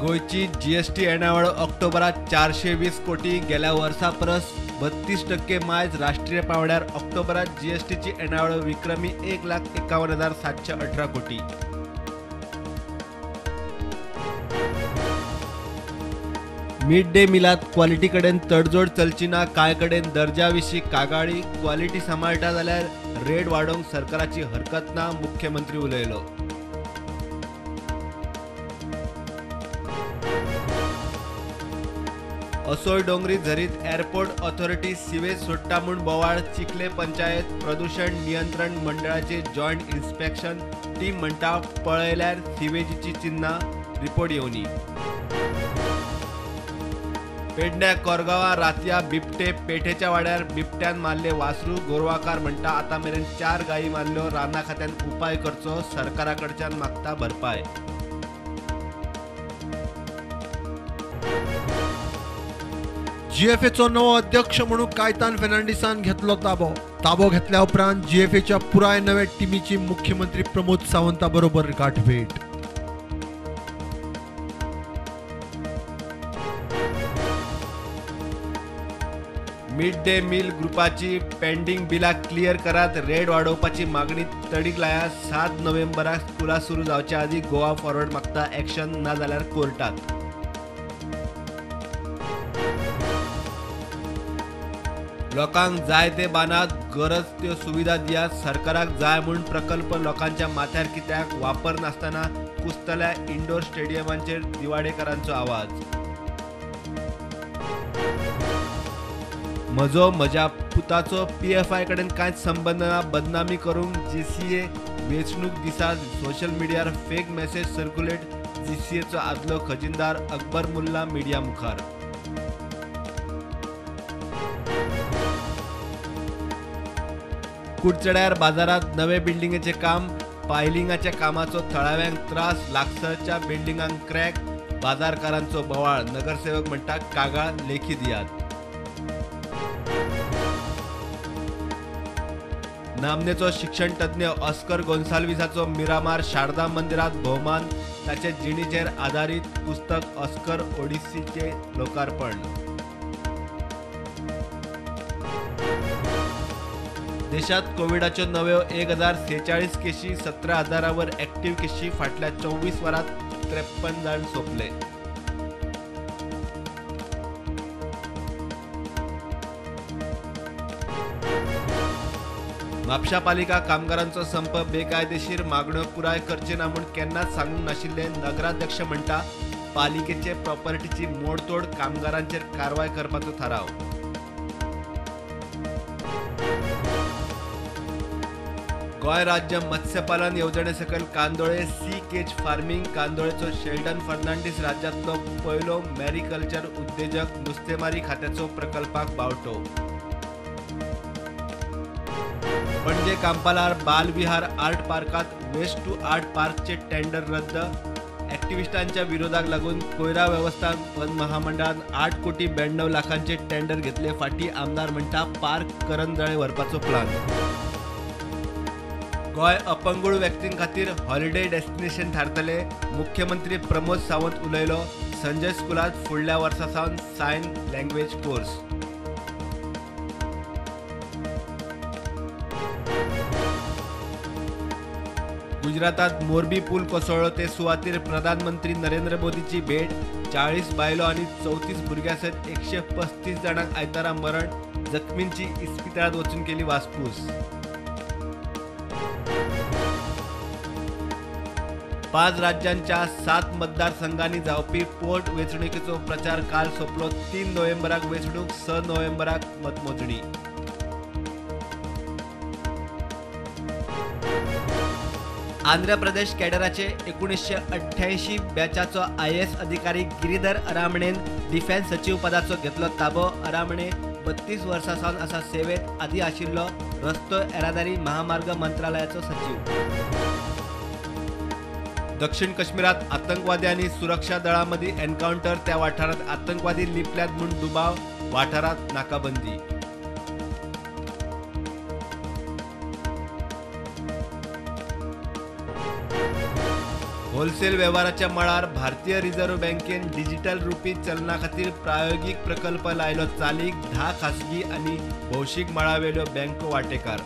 गोंयची जीएसटी येणावळ ऑक्टोबरात 420 कोटी, गेल्या वर्सा परस 32% मायज. राष्ट्रीय पांवड्यार ऑक्टोबरात जीएसटीची येणावळ विक्रमी 1,51,718 कोटी. मिड डे मिलात क्वालिटी कडेन तडजोड चलची ना, कांय कडेन दर्जा विशीं कागाळी. क्वालिटी सांबाळटा जाल्यार रेट वाडोवंक सरकाराची हरकत ना, मुख्यमंत्री उलयलो. असोय डोंगरी झरीत एअरपोर्ट ऑथॉरिटी सिवेज सोडटा म्हूण बोवाळ. चिखले पंचायत प्रदूषण नियंत्रण मंडळाचे जॉयंट इन्स्पेक्शन टीम म्हणटा पळयल्यार सिवेजीची चिन्हां, रिपोर्ट येवनी. पेडण्या कोरगांवां रातया बिबटे पेठेच्या वाड्यार बिबट्यान मारले वासरू. गोरवाकार म्हणटा आतां मेरेन 4 गायी मारल्यो, राना खात्यान उपाय करचो, सरकारा कडच्यान मागता भरपाय. जीएफएचो नवो अध्यक्ष म्हणून कायतान फेर्नांडीसान घेतलो ताबो. ताबो घेतल्या उपरांत जीएफएच्या पुराय नव्या टिमीची मुख्यमंत्री प्रमोद सावंता बरोबर गाठभेट. मिड डे मील ग्रुपाची पेंडींग बिलां क्लियर करात, रेट वाडोवपाची मागणी तडीक लायात. 7 नोव्हेंबराक स्कुलां सुरू जावचे आदीं गोवा फॉरवर्ड मागता एक्शन, ना जाल्यार कोर्टात. लोकांक जाय ते बांदात, गरज त्यो सुविधा दियात, सरकाराक जाय म्हूण प्रकल्प लोकांच्या माथ्यार कित्याक, वापर नासतना कुसतल्या इंडोर स्टेडियमांचेर दिवाडेकारांचो आवाज. म्हजो म्हज्या पुताचो पीएफआय कडेन कांयच संबंद ना, बदनामी करूंक जीसीए वेंचणूक दिसा सोशल मिडियार फेक मॅसेज सर्क्युलेट. जीसीएचो आदलो खजिनदार अकबर मुल्ला मिडिया मुखार. कुडचड्यार बाजारात नवे बिल्डिंगेचे काम, पायलिंगाच्या कामाचो थळाव्यांक त्रास, लागसरच्या बिल्डिंगांक क्रॅक, बाजारकारांचो बोवाळ. नगरसेवक म्हणटा कागाळ लेखी दियात. नामनेचो शिक्षण तज्ञ ऑस्कर गोन्साल्विसाचो मिरामार शारदा मंदिरात भोवमान, ताचे जिणेचेर आदारीत पुस्तक ऑस्कर ओडिसीचे लोकार्पण. देशात कोविडाच्यो नव्यो 1046 केशी, 17,000 ऍक्टिव्ह केशी. फाटल्या 24 वरांत 53 जाण सोंपले. म्हापशा पालिका कामगारांचो संप बेकायदेशीर, मागण्यो पुराय करचे ना म्हूण केन्नाच सांगूंक नाशिल्ले. नगराध्यक्ष म्हणटा पालिकेचे प्रॉपर्टीची मोडतोड, कामगारांचेर कारवाय करपाचो थाराव. गोंय राज्य मत्स्यपालन येवजणे सकयल कांदोळे सी केज फार्मींग. कांदोळेचो शेल्डन फर्नांडीस राज्यांतलो पयलो मॅरीकल्चर उद्देजक. नुस्तेमारी खात्याचो प्रकल्पाक बावटो. पणजे कांपालार बालविहार आर्ट पार्कात वेस्ट टू आर्ट पार्कचे टेंडर रद्द. ॲक्टिव्हिस्टांच्या विरोधाक लागून कोयरा वेवस्थापन महामंडळान 8 कोटी 92 लाखांचे टेंडर घेतले. फाटी आमदार म्हणटा पार्क करंजळे व्हरपाचो प्लान. गोंय अपंगूळ व्यक्तीं खातीर हॉलिडे डेस्टिनेशन थारतले, मुख्यमंत्री प्रमोद सावंत उलयलो. संजय स्कुलात फुडल्या वर्सा सावन सायन लँग्वेज कोर्स. गुजरातात मोरबी पूल कोसळ्ळो ते सुवातेर प्रधानमंत्री नरेंद्र मोदीची भेट. 40 बायलो आनी 34 भुरग्यां सयत 135 जाणांक आयतारा मरण, जखमींची इस्पितळांत वचून केली वासपूस. 5 राज्यांच्या 7 मतदारसंघांनी जावपी पोट वेंचणुकेचो प्रचार काल सोंपलो. 3 नोव्हेंबराक वेंचणूक, 6 नोव्हेंबराक मतमोजणी. आंध्र प्रदेश कॅडराचे 1988 बॅचाचो आयएएस अधिकारी गिरीधर अरामणेन डिफेन्स सचीव पदाचो घेतलो ताबो. अरामणे 32 वर्सां सावन आसा सेवेत, आदी आशिल्लो रस्तो येरादारी महामार्ग मंत्रालयाचो सचीव. दक्षिण काश्मीरात आतंकवादी आनी सुरक्षा दळां मदीं एन्कावंटर, त्या वाठारांत आतंकवादी लिपल्यात म्हूण दुबाव, वाठारांत नाकाबंदी. होलसेल वेव्हाराच्या मळार भारतीय रिझर्व्ह बँकेन डिजिटल रुपी चलना खातीर प्रायोगिक प्रकल्प लायलो चालीक. 10 खासगी आनी भौशीक मळावेल्यो बँको वांटेकार.